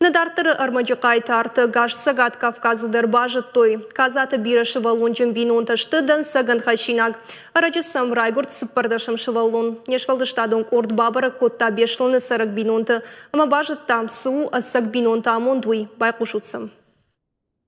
Нӕ дарддӕры ӕрмӕджы хъайтарты ӕгас Цӕгат Кавказы дӕр базыдтой. Казаты бирӕсывӕллонджын бинонтӕ сты дӕнцӕгӕн хӕссинаг. Ӕрӕджы сӕм райгуырд цыппӕрдӕсӕм сывӕллон. Не сфӕлдыстадон къорд бабӕрӕг кодта Беслӕны цӕрӕг бинонты ӕмӕ базыдта, цы у ӕцӕг бинонты амонд, уый. Байхъусут сӕм.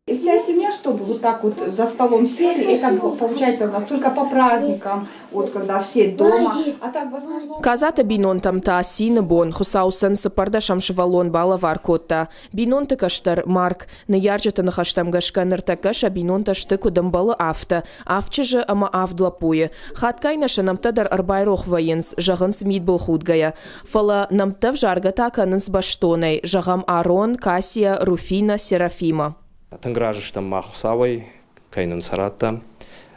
Вся семья, чтобы вот так вот за столом сели, это получается у нас только по праздникам, вот когда все дома. А так в основном... Казаты бинонтӕм та цины бон, Хуыцау сын цыппӕрдӕсӕм сывӕллон балӕвар кодта. Бинонты кӕстӕр Марк, ныййарджыты ныхӕстӕм гӕсгӕ ныртӕккӕ сӕ бинонтӕ сты куыд ӕмбӕлы, афтӕ, авд чызджы ӕмӕ авд лӕппуйы. Хатгай нӕ сӕ нӕмттӕ дӕр ӕрбайрох вӕййынц, зӕгъынц мидбылхудгӕйӕ. Фӕлӕ нӕмттӕ взаргӕ та кӕнынц бӕстонӕй, зӕгъӕм, Арон, Кассия, Руфина, Серафима. Тынг разы стӕм мах Хуыцауӕй, кӕй нын сӕ радта,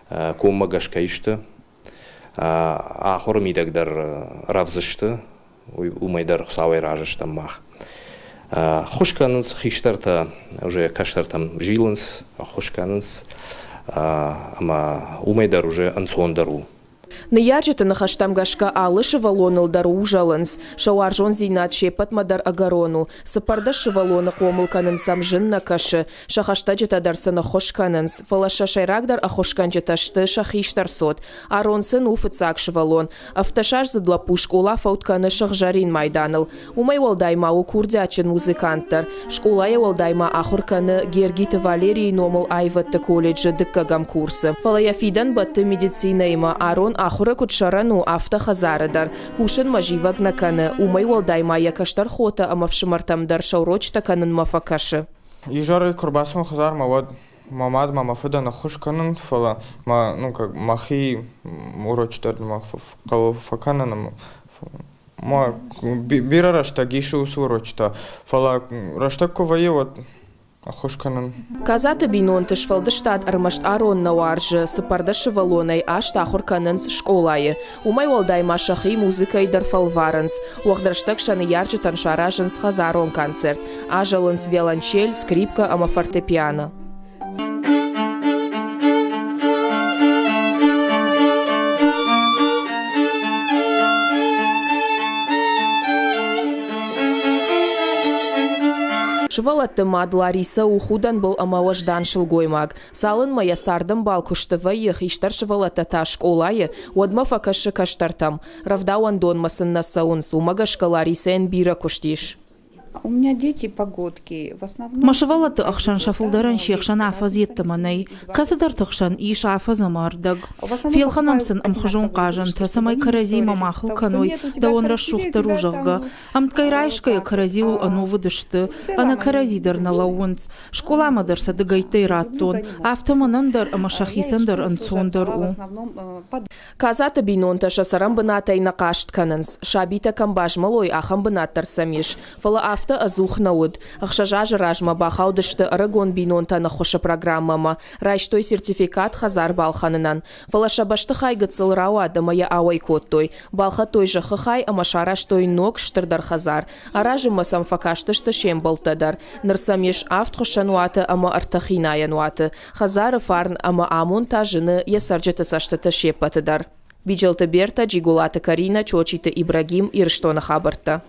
коммӕгӕс кӕй сты, ахуыры мидӕг дӕр рӕвдз сты, уымӕй дӕр Хуыцауӕй разы стӕм мах. Ӕххуыс кӕнынц хистӕртӕ, уже кӕстӕртӕм зилынц, ӕххуыс кӕнынц, ӕмӕ уымӕй дӕр уже ӕнцондӕр у. Ныййарджыты ныхӕстӕм гӕсгӕ алы сывӕллоныл дӕр узӕлынц, сӕ уарзондзинад се ппӕтмӕ дӕр ӕгӕрон у. Цыппӕрдӕс сывӕллоны хъомыл кӕнын сӕм зын нӕ кӕсы, сӕ хӕстӕджытӕ дӕр сын ӕххуыс кӕнынц, фӕлӕ сӕ сӕйрагдӕр ӕххуысгӕнджытӕ сты сӕ хистӕр цот. Арон сын у фыццаг сывӕллон. Ӕвддӕсаздзыд лӕппу скъола фӕуд кӕны сыгъзӕрин майданыл. Уымӕй уӕлдай ма у курдиатджын музыкант дӕр. Скъолайӕ уӕлдай ма ахуыр кӕны Гергиты Валерийы номыл аивӕдты колледжы дыккӕгӕм курсы. Фӕлӕ йӕ фидӕн бӕтты медицинӕимӕ. Арон ахуыры куыд сӕрӕн у, афтӕ хӕдзары дӕр. Кусынмӕ зивӕг нӕ кӕны. Уымӕй уӕлдай ма йӕ кӕстӕр хотӕ ӕмӕ фсымӕртӕм дӕр сӕ урочытӕ кӕнынмӕ фӕкӕсы. Изӕрӕй куы рбацӕуын хӕдзармӕ, уӕд мӕ мад ма мӕ фыдӕн ӕххуыс кӕнын, фӕлӕ мӕ, ну, как, мӕхи урочы дӕр мӕ хъӕуы фӕкӕнын ӕмӕ бирӕ рӕстӕг исы уыцы урочытӕ, фӕлӕ рӕстӕг куы вӕййы, уӕд ӕххуыс кӕнын. Казаты бинонты сфӕлдыстад ӕрмӕст Арон нӕ уарзы, цыппӕрдӕс сывӕллонӕй аст ахуыр кӕнынц скъолайы. Уымӕй уӕлдай ма сӕхи музыкӕйы дӕр фӕлварынц. Уӕгъд рӕстӕг сӕ ныййарджытӕн саразынц хӕдзарон концерт. Азӕлынц виолончель, скрипкӕ ӕмӕ фортепиано. Сывӕллӕтты мад Ларисӕ у худӕнбыл ӕмӕ уӕздан сылгоймаг. Цалынмӕ йӕ цардӕмбал куысты вӕййы, хистӕр сывӕллӕттӕ та скъолайы, уӕдмӕ фӕкӕсы кӕстӕртӕм. Рӕвдауӕндонмӕ сын нӕ цӕуынц, уымӕ гӕсгӕ Ларисӕйӕн бирӕ куыст ис. У меня дети погодки. В основном. Мӕ сывӕллӕтты ӕхсӕн сӕ фылдӕрӕн се хсӕн афӕдз йеддӕмӕ нӕй. Кӕцыдӕрты хсӕн ис афӕдз ӕмӕ ӕрдӕг. Фелхӕнӕм сын ӕмхуызон хъазӕнтӕ, цӕмӕй кӕрӕдзимӕ ма хыл кӕной, дӕуӕн рӕсугъддӕр у, зӕгъгӕ. Ӕмткӕй райсгӕйӕ кӕрӕдзиуыл ӕнувыд сты, ӕнӕ кӕрӕдзи дӕр нӕ лӕууынц. Скъоламӕ дӕр сӕ дыгӕйттӕй радтон, афтӕ мӕнӕн дӕр ӕмӕ сӕхицӕн дӕр ӕнцондӕр у. Казаты бинонтӕ сӕ цӕрӕнбынатӕй нӕ хъаст кӕнынц. Сабитӕ кӕм базмӕлой, ахӕм бынат дӕр сӕм ис. Фӕлӕ афтӕ ӕдзух нӕ уыд. Ӕхсӕз азы размӕ бахаудысты ӕрыгон бинонтӕн ӕххуысы программӕмӕ, райстой сертификат хӕдзар балхӕнынӕн. Фӕлӕ сӕ бӕстыхай гыццыл рауад ӕмӕ йӕ ауӕй кодтой. Балхӕдтой зӕххы хай ӕмӕ сарӕзтой ног, стырдӕр хӕдзар. Аразынмӕ сӕм фӕкастысты се мбӕлттӕ дӕр. Ныр сӕм ис авд хуыссӕнуаты ӕмӕ ӕртӕ хинайӕн уаты. Хӕдзары фарн ӕмӕ амонд та зыны йӕ цӕрджыты цӕстыты се ппӕты дӕр. Биджелты Бертӕ, Джиголаты Каринӕ, Чочиты Ибрагим, Ирыстоны хабӕрттӕ.